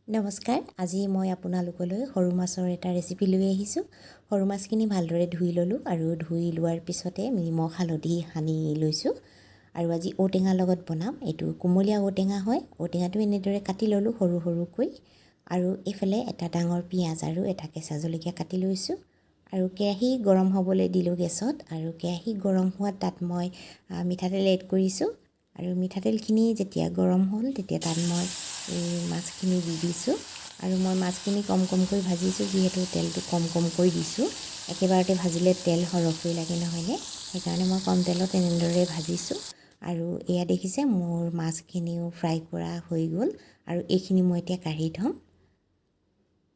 নমস্কাৰ, আজি মই আপোনালোকলৈ সৰু মাছৰ এটা ৰেচিপি লৈ আহিছোঁ। সৰু মাছখিনি ভালদৰে ধুই ল'লোঁ আৰু ধুই লোৱাৰ পিছতে নিমখ হালধি সানি লৈছোঁ। আৰু আজি ঔটেঙাৰ লগত বনাম। এইটো কুমলীয়া ঔটেঙা হয়। ঔটেঙাটো এনেদৰে কাটি ল'লোঁ সৰু সৰুকৈ। আৰু এইফালে এটা ডাঙৰ পিঁয়াজ আৰু এটা কেঁচা জলকীয়া কাটি লৈছোঁ। আৰু কেৰাহী গৰম হ'বলৈ দিলোঁ গেছত। আৰু কেৰাহী গৰম হোৱাত তাত মই মিঠাতেল এড কৰিছোঁ। আৰু মিঠাতেলখিনি যেতিয়া গৰম হ'ল, তেতিয়া তাত মই এই মাছখিনি দি দিছোঁ। আৰু মই মাছখিনি কম কমকৈ ভাজিছোঁ, যিহেতু তেলটো কম কমকৈ দিছোঁ। একেবাৰতে ভাজিলে তেল সৰহকৈ লাগে, নহয়নে? সেইকাৰণে মই কম তেলত এনেদৰে ভাজিছোঁ। আৰু এয়া দেখিছে, মোৰ মাছখিনিও ফ্ৰাই কৰা হৈ গ'ল। আৰু এইখিনি মই এতিয়া কাঢ়ি থ'ম।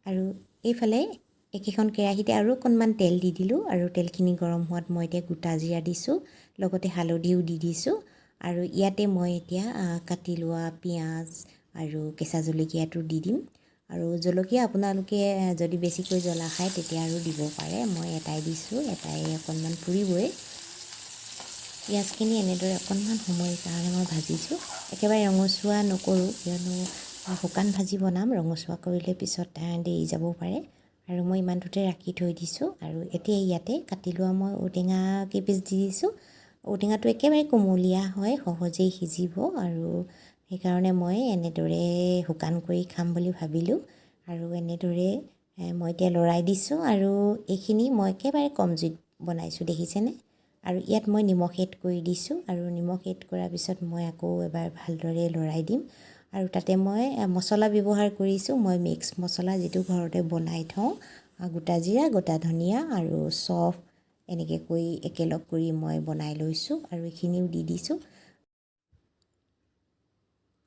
আৰু এইফালে একেখন কেৰাহীতে আৰু অকণমান তেল দি দিলোঁ। আৰু তেলখিনি গৰম হোৱাত মই এতিয়া গোটা জিৰা দিছোঁ, লগতে হালধিও দি দিছোঁ। আৰু ইয়াতে মই এতিয়া কাটি লোৱা পিঁয়াজ আৰু কেঁচা জলকীয়াটো দি দিম। আৰু জলকীয়া আপোনালোকে যদি বেছিকৈ জ্বলা খায়, তেতিয়া আৰু দিব পাৰে। মই এটাই দিছোঁ, এটাই অকণমান পুৰিবই। পিঁয়াজখিনি এনেদৰে অকণমান সময়ৰ কাৰণে মই ভাজিছোঁ। একেবাৰে ৰঙচুৱা নকৰোঁ, কিয়নো শুকান ভাজি বনাম। ৰঙচুৱা কৰিলে পিছত দেৰি যাব পাৰে। আৰু মই ইমানটোতে ৰাখি থৈ দিছোঁ। আৰু এতিয়া ইয়াতে কাটি লোৱা মই ঔটেঙা কেইপিচ দি দিছোঁ। ঔটেঙাটো একেবাৰে কুমলীয়া হয়, সহজেই সিজিব। আৰু সেইকাৰণে মই এনেদৰে শুকান কৰি খাম বুলি ভাবিলোঁ। আৰু এনেদৰে মই এতিয়া লৰাই দিছোঁ। আৰু এইখিনি মই একেবাৰে কম জুইত বনাইছোঁ, দেখিছেনে? আৰু ইয়াত মই নিমখ এড কৰি দিছোঁ। আৰু নিমখ এড কৰাৰ পিছত মই আকৌ এবাৰ ভালদৰে লৰাই দিম। আৰু তাতে মই মছলা ব্যৱহাৰ কৰিছোঁ। মই মিক্স মছলা যিটো ঘৰতে বনাই থওঁ, গোটা জিৰা, গোটা ধনিয়া আৰু চফ এনেকৈ কৰি একেলগ কৰি মই বনাই লৈছোঁ। আৰু এইখিনিও দি দিছোঁ।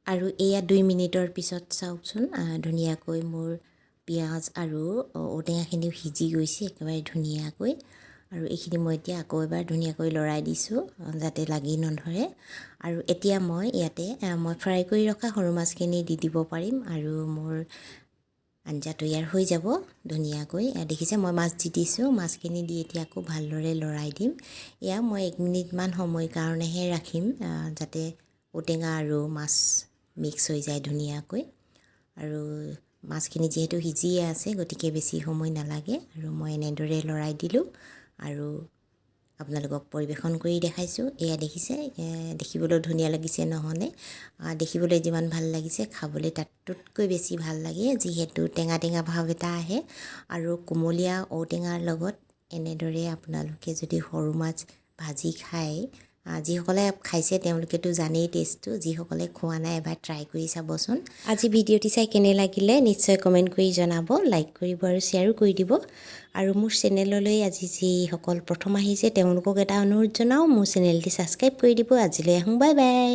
আৰু এয়া 2 মিনিটৰ পিছত চাওকচোন, ধুনীয়াকৈ মোৰ পিঁয়াজ আৰু ঔটেঙাখিনিও সিজি গৈছে একেবাৰে ধুনীয়াকৈ। আৰু এইখিনি মই এতিয়া আকৌ এবাৰ ধুনীয়াকৈ লৰাই দিছোঁ, যাতে লাগি নধৰে। আৰু এতিয়া মই ইয়াতে মই ফ্ৰাই কৰি ৰখা সৰু মাছখিনি দি দিব পাৰিম। আৰু মোৰ আঞ্জা তৈয়াৰ হৈ যাব ধুনীয়াকৈ। দেখিছে, মই মাছ দি দিছোঁ। মাছখিনি দি এতিয়া আকৌ ভালদৰে লৰাই দিম। এয়া মই 1 মিনিটমান সময় কাৰণেহে ৰাখিম, যাতে ঔটেঙা আৰু মাছ মিক্স হৈ যায় ধুনীয়াকৈ। আৰু মাছখিনি যিহেতু সিজিয়ে আছে, গতিকে বেছি সময় নালাগে। আৰু মই এনেদৰে লৰাই দিলোঁ আৰু আপোনালোকক পৰিৱেশন কৰি দেখাইছোঁ। এয়া দেখিছে, দেখিবলৈ ধুনীয়া লাগিছে নহয়নে? দেখিবলৈ যিমান ভাল লাগিছে, খাবলৈ তাতোতকৈ বেছি ভাল লাগে, যিহেতু টেঙা টেঙা ভাৱ এটা আহে। আৰু কুমলীয়া ঔটেঙাৰ লগত এনেদৰে আপোনালোকে যদি সৰু মাছ ভাজি খায়, যিসকলে খাইছে তেওঁলোকেতো জানেই টেষ্টটো। যিসকলে খোৱা নাই, এবাৰ ট্ৰাই কৰি চাবচোন। আজি ভিডিঅ'টি চাই কেনে লাগিলে নিশ্চয় কমেণ্ট কৰি জনাব, লাইক কৰিব আৰু শ্বেয়াৰো কৰি দিব। আৰু মোৰ চেনেললৈ আজি যিসকল প্ৰথম আহিছে, তেওঁলোকক এটা অনুৰোধ জনাওঁ, মোৰ চেনেলটি ছাবস্ক্ৰাইব কৰি দিব। আজিলৈ আহোঁ, বাই বাই।